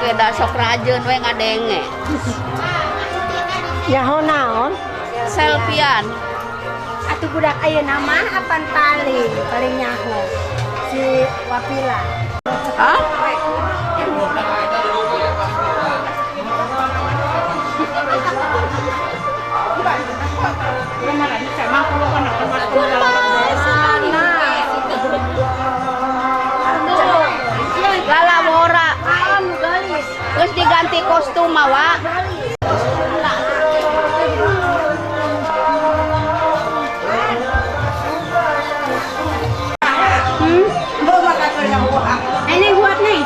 Oge da sok rajeun we ngadenge. Nyaho naon? Selfie-an. Atuh budak ayeuna mah apan paling paling nyaho si Wapila. Hah? Lalawora. Terus diganti kostum mawa. Ini buat nih.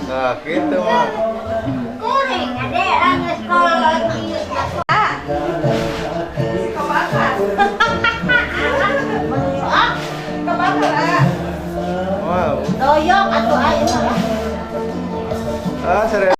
Nah, gitu mah. Kuring ade geus kolot. Wow. Doyok atuh ayeuna lah. Ah, serius.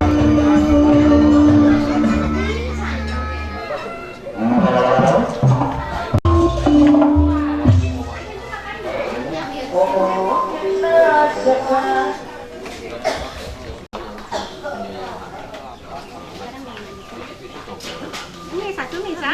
Ini satu nih, Sa.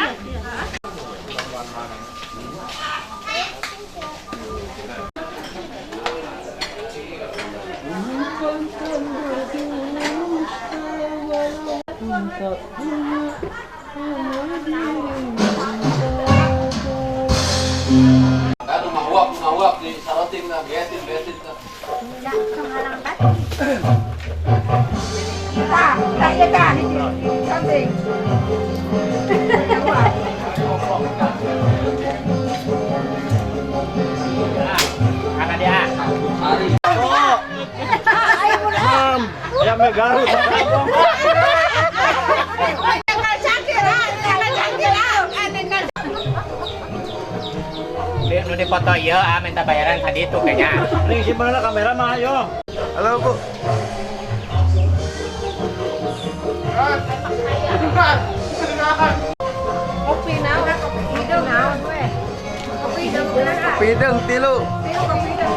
Kan mahuap di sarotin lah, beatin lah. Nu dipoto ieu ah minta bayaran tadi itu kayaknya. Nih simpen lah kamera mah ayo. Halo, Bu. Kopi naon? Kopi hidung naon we? Kopi hidung bener ah. Kopi hidung tilu. Tilu kopi hidung.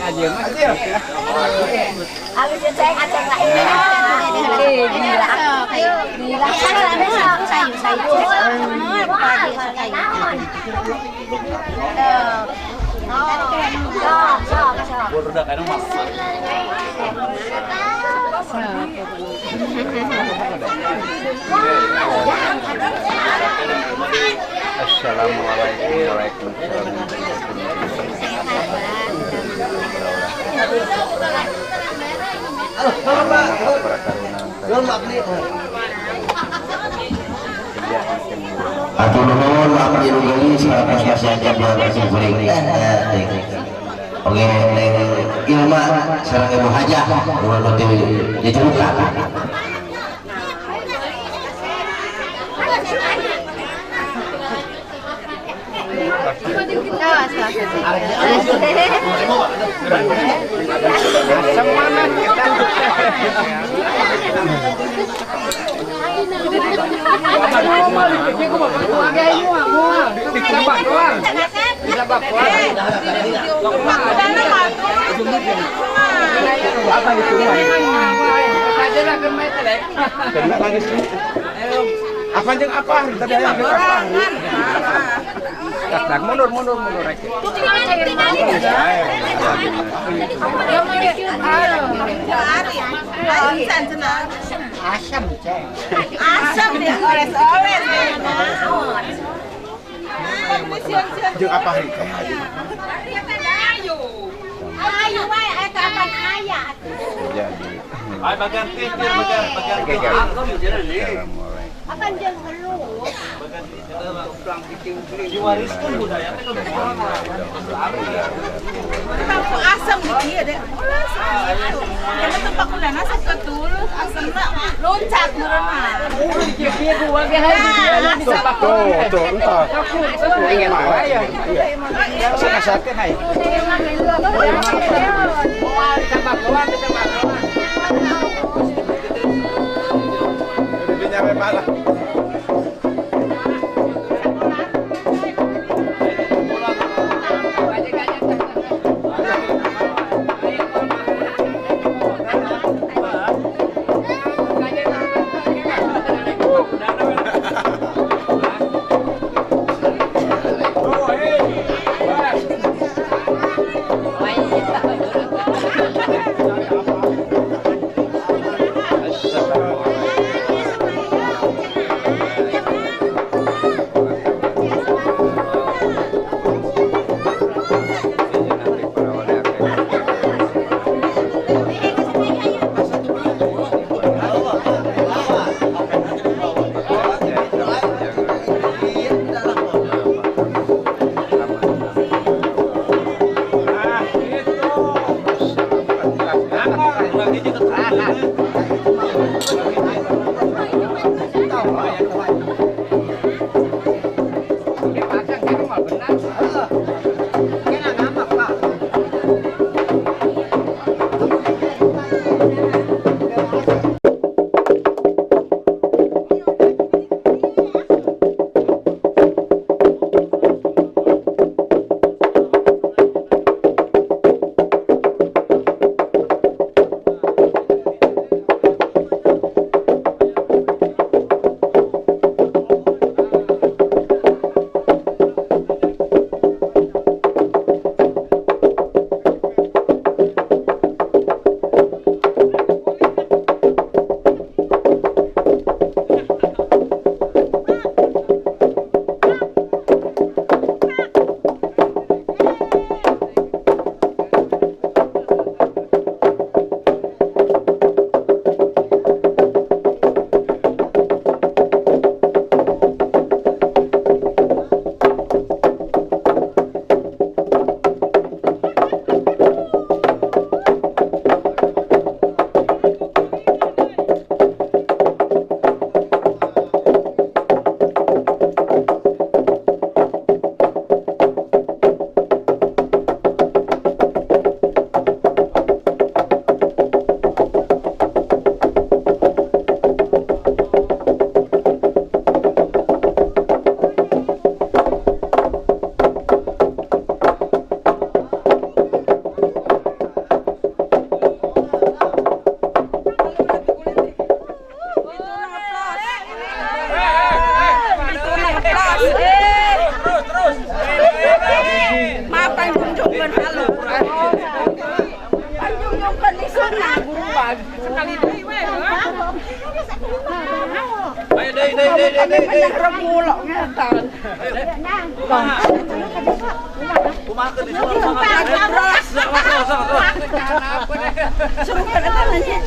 Ajil mah. Alus ceng aceng lah ini. Gila. Sayu. Assalamualaikum warahmatullahi wabarakatuh. Atur nuhun abdi nu geulis salah pasnya kuring. Oke, Neng Ilma sareng Ibu Hajah nu teu dicerukan. Apa jeung apa? Tadi aya apa? Tak mundur mundur mundur rek. Asam ceng. Asam ya oles-oles. Jeung apa hari teh? Ayo wae eta apan aya atuh. Ay bagian titir bagian bagian. Apan jeung ngeluh. Diwariskan budaya teh Kamu asam gitu ya deh. Karena tempat kulana sok ketulus asamna loncat meureun. Tuh, tuh, entah. Ingin marah ya. Saya hai. Jadi nyampe malah. Sieun halu. Panjungjungkeun lisuna gurubag. Sekali deui we. Ayo deui deui deui deui deui. Remulok ngetan. Kumaha di sana? Suruhkeun eta nanya.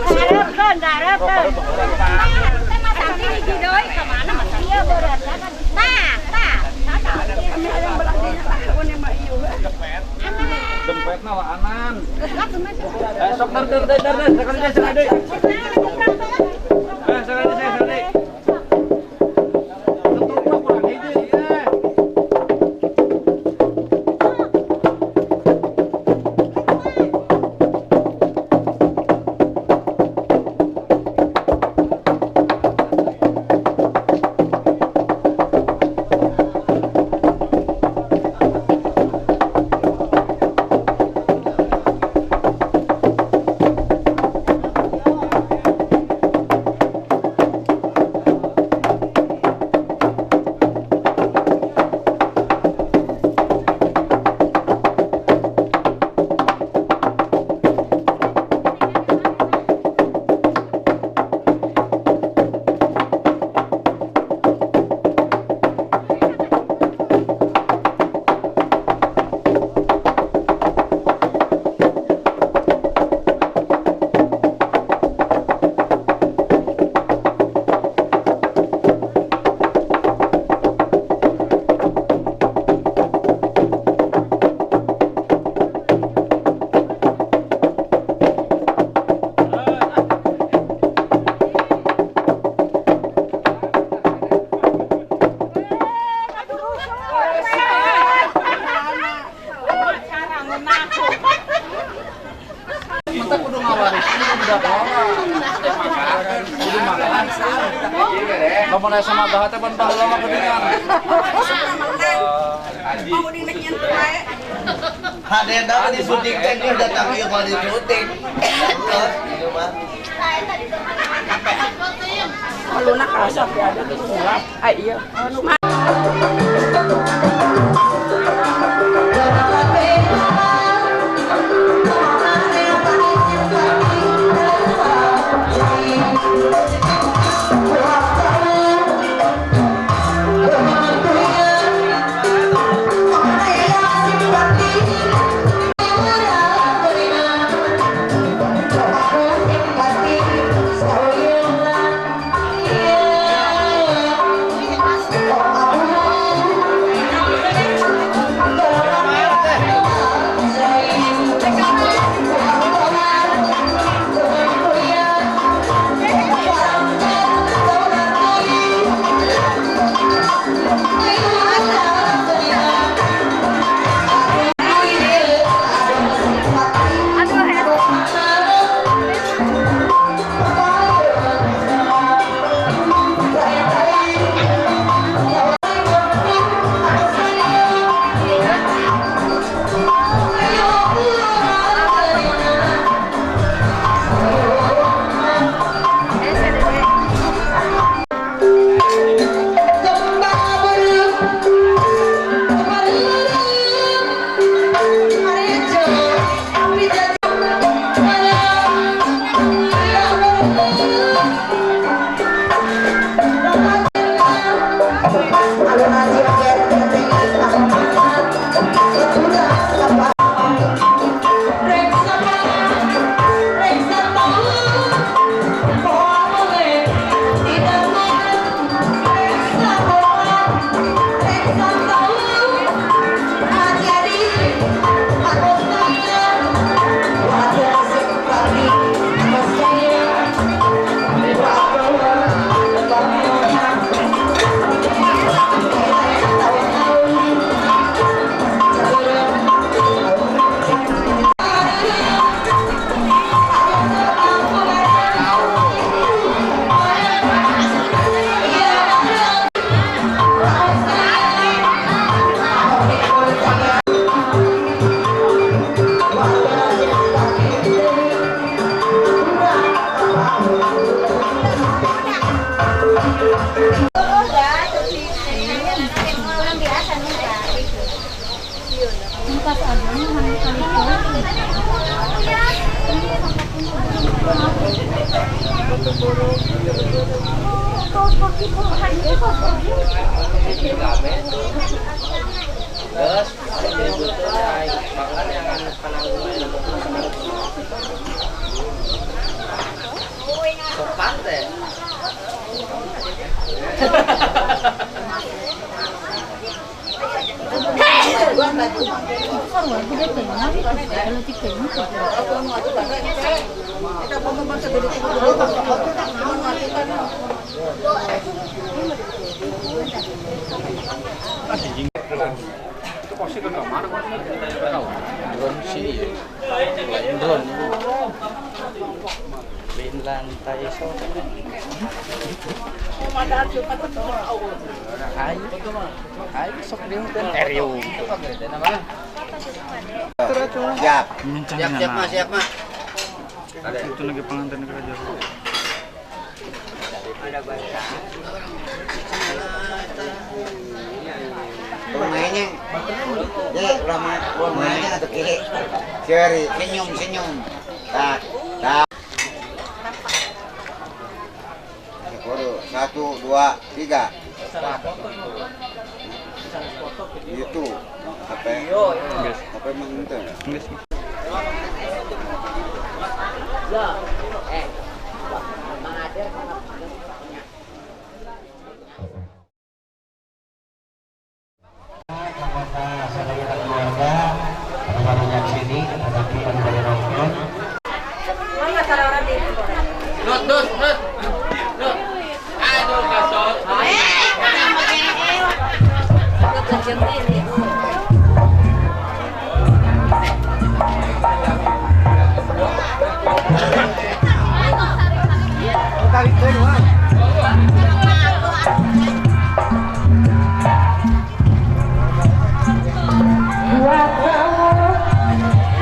Garapkeun, garapkeun. Teh hiji deui ka mana mah? Ieu berat. Tah, tah. Kami hayang belah dinya lah mun mah ieu. Dempetna waanan. Sok der der der der sekali deui sekali deui. Sekali deui sekali deui. Setrumna kurang hiji ieu. Mata kudu ngawaris budak kudu makan. Lamun aya sama abah teh ban baheula mah geuningan. Mau dina nyentuh wae. Hadena disuntik teh geus datang ieu mah disuntik. Ieu mah. Haluna kasap ya ada geus mulai. Ah iya. Oh, Terus, makan yang penanggungan sopan teh. Itu pasti ke kamar. Drone sih, lain drone. Lain lantai so. Ayo, sok dia teriu. Siap. Siap, siap, Mas, siap, Mas. Itu lagi pengantin kerja. Rumahnya, ya, rumahnya atau kiri, kiri, senyum, senyum, tak, tak. 1, 2, 3. Itu, apa? Apa emang itu?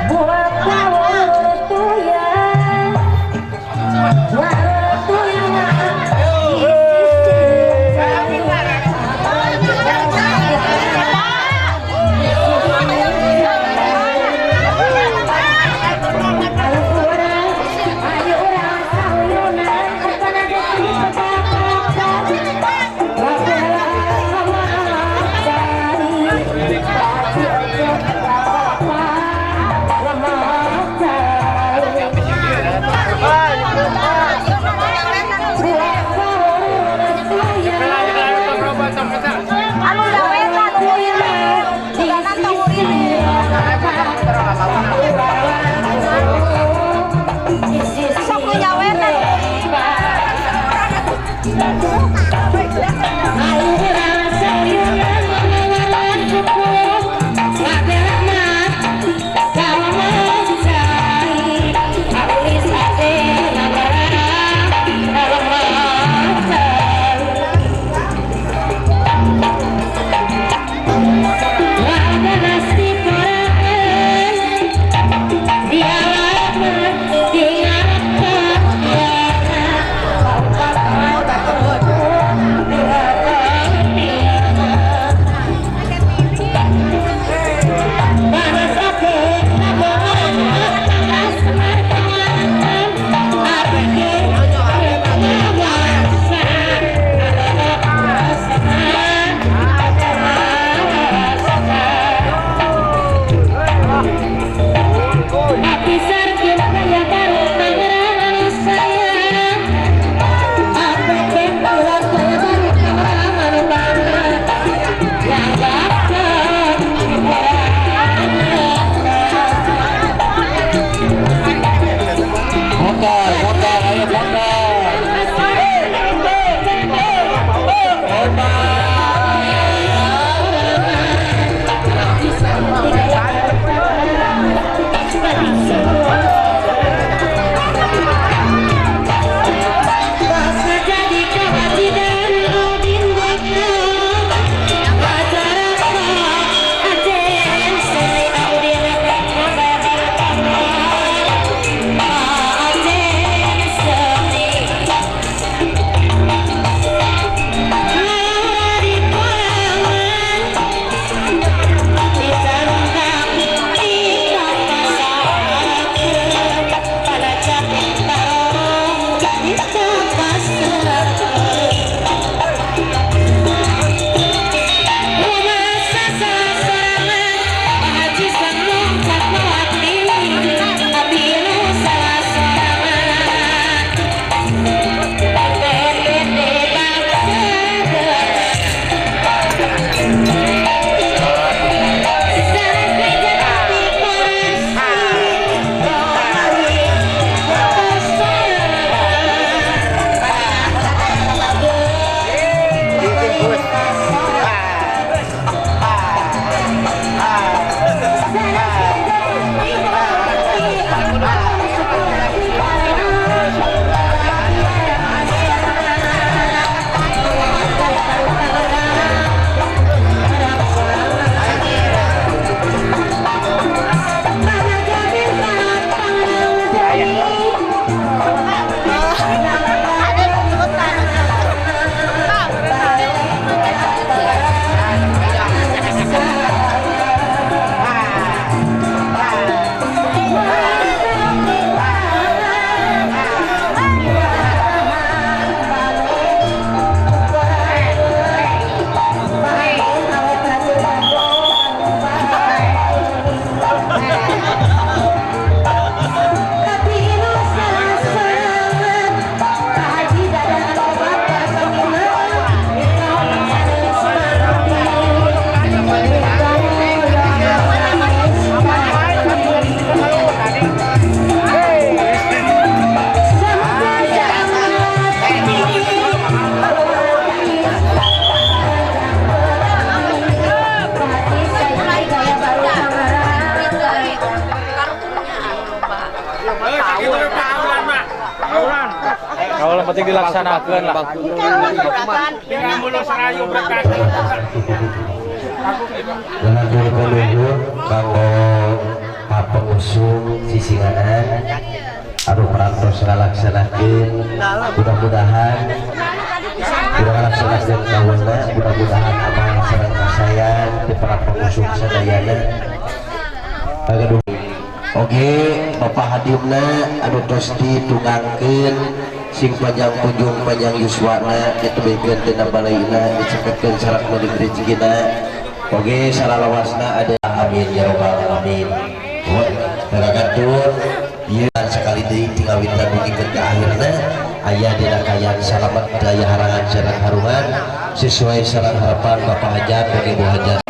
Buat Penting dilaksanakeun lah. Dalam penuhun kanggo pengusung sisingaan anu parantos ngalaksanakeun, mudah-mudahan udah ngalaksanakeun kawulna, mudah-mudahan amal sareng kasayan di para pengusung sadayana. Aduh. Oke, Bapak Hadimna anu tos ditungangkeun sing panjang kunjung panjang yuswana, ditebihkeun tina balaina, diceketkeun sareng meuli rezekina. Oke, salalawasna ada, amin ya robbal alamin. Kagatur ieu sekali deui tinggal wintan dugikeun ka akhirna aya dina kaayaan salamet, daya harangan sareng harungan sesuai sareng harapan Bapak Hajat dan Ibu Hajat.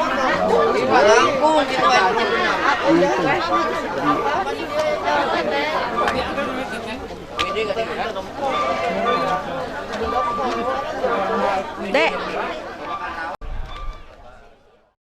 Dek.